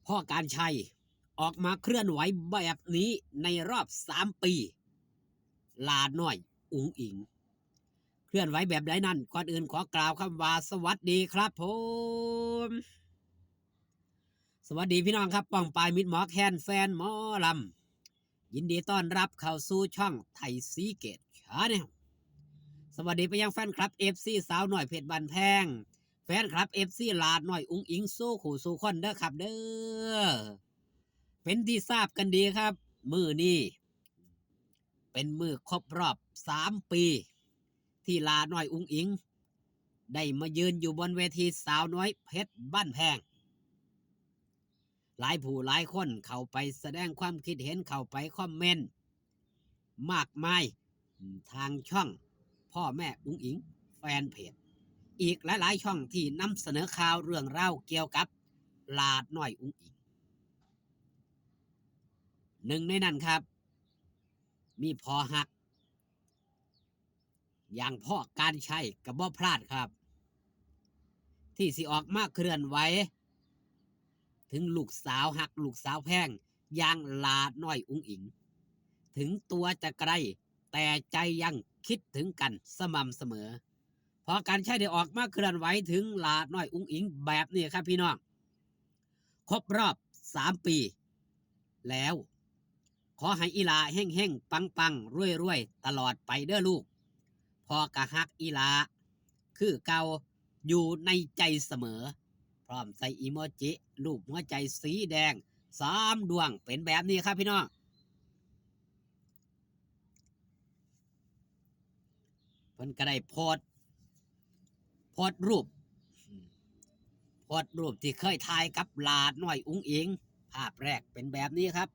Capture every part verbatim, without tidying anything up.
พ่อการชัยออกมาเคลื่อนไหวแบบนี้ในรอบสามปี หลาน้อยอุ๋งอิ๋ง เคลื่อนไหวแบบใดนั้น ก่อนอื่นขอกล่าวคำว่าสวัสดีครับผม สวัสดีพี่น้องครับ ป้องปายมิตรหมอแคนแฟนหมอลำ ยินดีต้อนรับเข้าสู่ช่องไทยซีเกตชาแนล สวัสดีไปยังแฟนคลับ เอฟซี สาวน้อยเพชรบ้านแพง แฟนคลับ เอฟซี หลาน้อยอุ๋งอิ๋งสู่คู่สู่คนเด้อครับเด้อ เป็นที่ทราบกันดีครับ มื้อนี้เป็นมื้อครบรอบสามปี ที่หลาน้อยอุ๋งอิ๋ง ได้มายืนอยู่บนเวทีสาวน้อยเพชรบ้านแพง หลายผู้หลายคนเข้าไปแสดงความคิดเห็น เข้าไปคอมเมนต์มากมาย ทางช่องพ่อแม่อุ๋งอิ๋งแฟนเพจ อีกหลายๆช่องที่นำเสนอข่าวเรื่องราวเกี่ยวกับหลาน้อยอุ๋งอิ๋ง หนึ่งในนั้นครับ มีพ่อฮัก อย่างพ่อการชัยก็บ่พลาดครับ ที่สิออกมาเคลื่อนไหว ถึงลูกสาวฮักลูกสาวแพงอย่างหลาน้อยอุ๋งอิ๋ง ถึงตัวจะไกล แต่ใจยังคิดถึงกันสม่ำเสมอ พ่อการชัยได้ออกมาเคลื่อนไหวถึงหลาน้อยอุ๋งอิ๋งแบบนี้ครับพี่น้อง ครบรอบสามปีแล้ว ขอให้อีหลาเฮงๆ ปังๆ รวยๆ ตลอดไปเด้อลูก พ่อกะฮักอีหลาคือเก่า อยู่ในใจเสมอ พร้อมใส่อีโมจิรูปหัวใจสีแดงสามดวง เป็นแบบนี้ครับพี่น้อง เพิ่นก็ได้โพสต์ โพสต์รูป โพสต์รูปที่เคยถ่ายกับหลาน้อยอุ๋งอิ๋ง ภาพแรกเป็นแบบนี้ครับ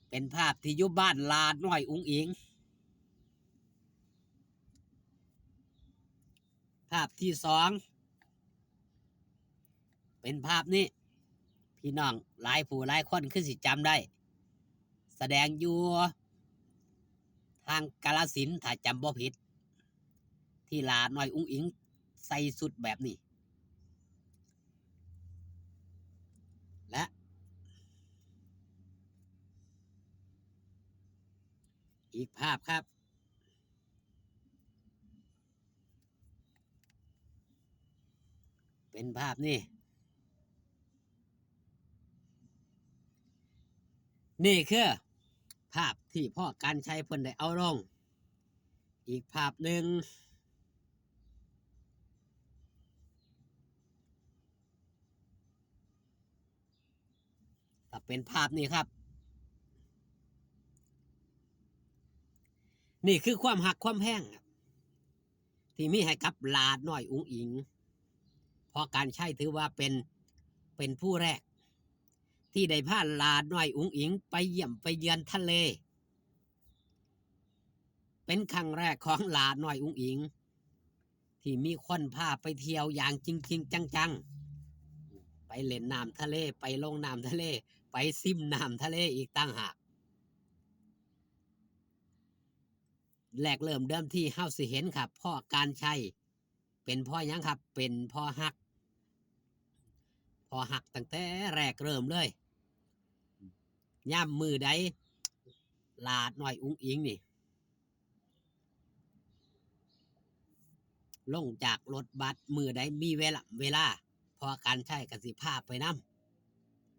เป็นภาพที่อยู่บ้านหลาน้อยอุ๋งอิ๋ง ภาพที่สอง เป็นภาพนี้ พี่น้องหลายผู้หลายคนคือสิจำได้ แสดงอยู่ทางกาฬสินธุ์ ถ้าจำบ่ผิด ที่หลาน้อยอุ๋งอิ๋งใส่ชุดแบบนี้ และ อีกภาพครับ เป็นภาพนี่ นี่คือภาพที่พ่อการชัยเพิ่นได้เอาลง อีกภาพหนึ่ง ก็เป็นภาพนี้ครับ นี่คือความฮักความแพงครับ ที่มีให้กับหลาน้อยอุ๋งอิ๋ง พ่อการชัยถือว่าเป็น เป็นผู้แรก ที่ได้พาหลาน้อยอุ๋งอิ๋งไปเยี่ยมไปเยือนทะเล เป็นครั้งแรกของหลาน้อยอุ๋งอิ๋ง ที่มีคนพาไปเที่ยวอย่างจริงๆ จังๆ ไปเล่นน้ำทะเล ไปลงน้ำทะเล ไปซิมน้ำทะเลอีกต่างหาก แรกเริ่มเดิมทีเฮาสิเห็นครับ พ่อการชัย เป็นพ่อหยังครับ เป็นพ่อฮัก พ่อฮักตั้งแต่แรกเริ่มเลย ยามมื้อใด หลาน้อยอุ๋งอิ๋งนี่ ลงจากรถบัส มื้อใดมีเวลา เวลา พ่อการชัยก็สิพาไปน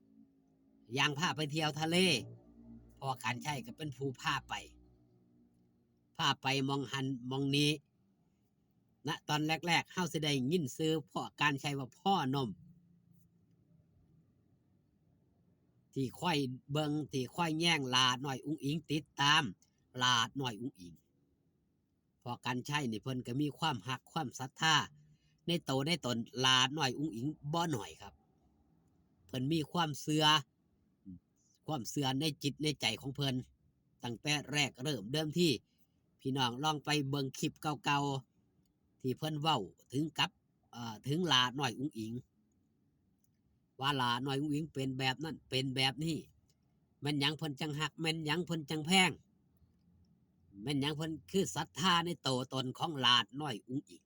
ำ อย่างพาไปเที่ยวทะเล พ่อการชัยก็เป็นผู้พาไป พาไปหม่องหั้นหม่องนี้ ณ ตอนแรกๆ เฮาสิได้ยินชื่อพ่อการชัยว่าพ่อนม ที่คอยเบิ่ง ที่คอยแยงหลาน้อยอุ๋งอิ๋ง ติดตามหลาน้อยอุ๋งอิ๋ง พ่อการชัยนี่เพิ่นก็มีความฮักความศรัทธาในโตในตนหลาน้อยอุ๋งอิ๋งบ่น้อยครับ เพิ่นมีความเชื่อ ความเชื่อในจิตในใจของเพิ่น ตั้งแต่แรกเริ่มเดิมที พี่น้องลองไปเบิ่งคลิปเก่าๆ ที่เพิ่นเว้าถึงกับ เอ่อ ถึงหลาน้อยอุ๋งอิ๋ง ว่าหลาน้อยอุ๋งอิ๋งเป็นแบบนั้น เป็นแบบนี้ แม่นหยังเพิ่นจั่งฮัก แม่นหยังเพิ่นจั่งแพง แม่นหยังเพิ่นคือศรัทธาในโตตนของหลาน้อยอุ๋งอิ๋ง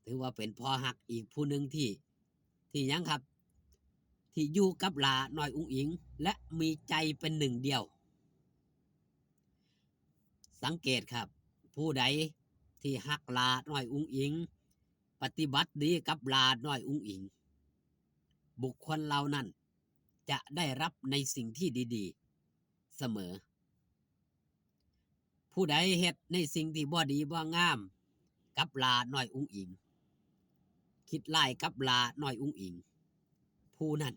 ถือว่าเป็นพ่อฮักอีกผู้หนึ่งที่ ที่หยังครับ ที่อยู่กับหล้าน้อยอุ๋งอิ๋ง และมีใจเป็นหนึ่งเดียว สังเกตครับ ผู้ใดที่ฮักหล้าน้อยอุ๋งอิ๋ง ปฏิบัติดีกับหล้าน้อยอุ๋งอิ๋ง บุคคลเหล่านั้นจะได้รับในสิ่งที่ดีๆ เสมอ ผู้ใดเฮ็ดในสิ่งที่บ่ดีบ่งามกับหล้าน้อยอุ๋งอิ๋ง คิดร้ายกับหล้าน้อยอุ๋งอิ๋ง ผู้นั้น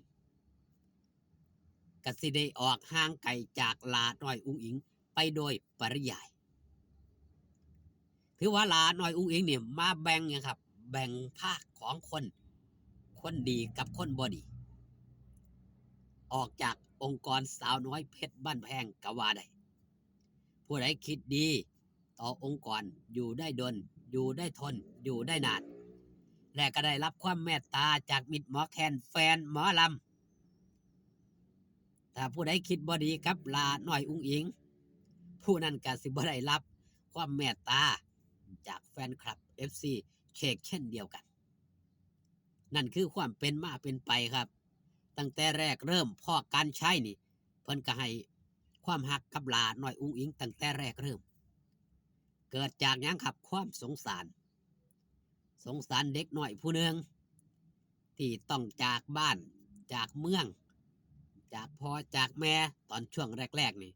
ก็สิได้ออกห่างไกลจากหล้าน้อยอุ๋งอิ๋งไปโดยปริยาย ถือว่าหล้าน้อยอุ๋งอิ๋งนี่มาแบ่งหยังครับ แบ่งภาคของคน คนดีกับคนบ่ดี ออกจากองค์กรสาวน้อยเพชรบ้านแพงก็ว่าได้ ผู้ใดคิดดีต่อองค์กรอยู่ได้ดน อยู่ได้ทน อยู่ได้นาน และก็ได้รับความเมตตาจากมิตรหมอแคนแฟนหมอลำ ถ้าผู้ใดคิดบ่ดีกับหล้าน้อยอุ๋งอิ๋ง ผู้นั้นก็สิบ่ได้รับความเมตตาจากแฟนคลับ เอฟซี เช่นเดียวกัน นั่นคือความเป็นมาเป็นไปครับ ตั้งแต่แรกเริ่มพ่อการชัยนี่ เพิ่นก็ให้ความฮักกับหล้าน้อยอุ๋งอิ๋งตั้งแต่แรกเริ่ม เกิดจากหยังครับ ความสงสาร สงสารเด็กน้อยผู้หนึ่ง ที่ต้องจากบ้าน จากเมือง จากพ่อจากแม่ ตอนช่วงแรกๆนี่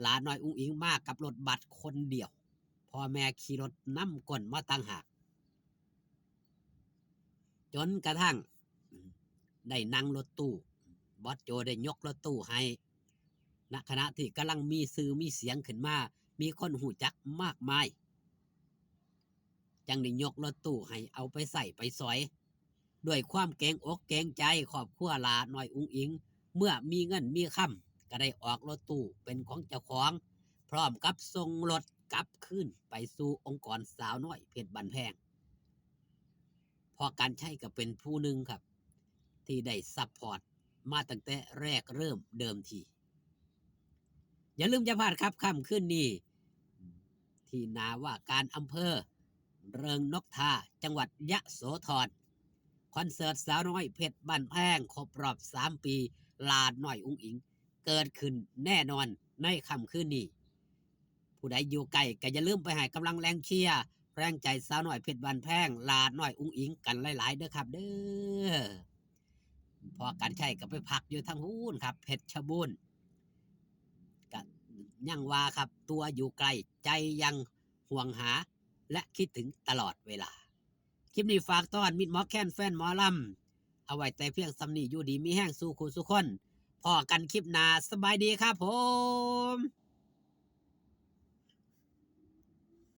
หล้าน้อยอุ๋งอิ๋งมากับรถบัสคนเดียว พ่อแม่ขี่รถนำก้นมาต่างหาก จนกระทั่งได้นั่งรถตู้ บอสโจได้ยกรถตู้ให้ ณ ขณะที่กำลังมีชื่อมีเสียงขึ้นมา มีคนฮู้จักมากมาย จั่งได้ยกรถตู้ให้เอาไปใช้ไปสอย ด้วยความเกรงอกเกรงใจครอบครัวหล้าน้อยอุ๋งอิ๋ง เมื่อมีเงินมีคำก็ได้ออกรถตู้เป็นของเจ้าของ พร้อมกับส่งรถกลับคืนไปสู่องค์กรสาวน้อยเพชรบ้านแพง พ่อการชัยก็เป็นผู้หนึ่งครับ ที่ได้ซัพพอร์ตมาตั้งแต่แรกเริ่มเดิมที อย่าลืมอย่าพลาดครับ ค่ำคืนนี้ ที่หน้าว่าการอำเภอเริงนกทา จังหวัดยะโสธร คอนเสิร์ตสาวน้อยเพชรบ้านแพง ครบรอบสามปี หล้าน้อยอุ๋งอิ๋ง เกิดขึ้นแน่นอนในค่ำคืนนี้ ผู้ใดอยู่ใกล้ก็อย่าลืมไปให้กำลังแรงเชียร์ แรงใจสาวน้อยเพชรบ้านแพง หล้าน้อยอุ๋งอิ๋งกันหลายๆเด้อครับเด้อ พ่อการชัยก็ไปพักอยู่ทางฮู้นครับ เพชรบูรณ์ ก็ยังว่าครับ ตัวอยู่ไกลใจยังห่วงหา และคิดถึงตลอดเวลา คลิปนี้ฝากต้อนมิตรหมอแคนแฟนหมอลำ เอาไว้แต่เพียงส่ำนี้ อยู่ดีมีแฮงสู่คู่สู่คน พ้อกันคลิปหน้า สบายดีครับผม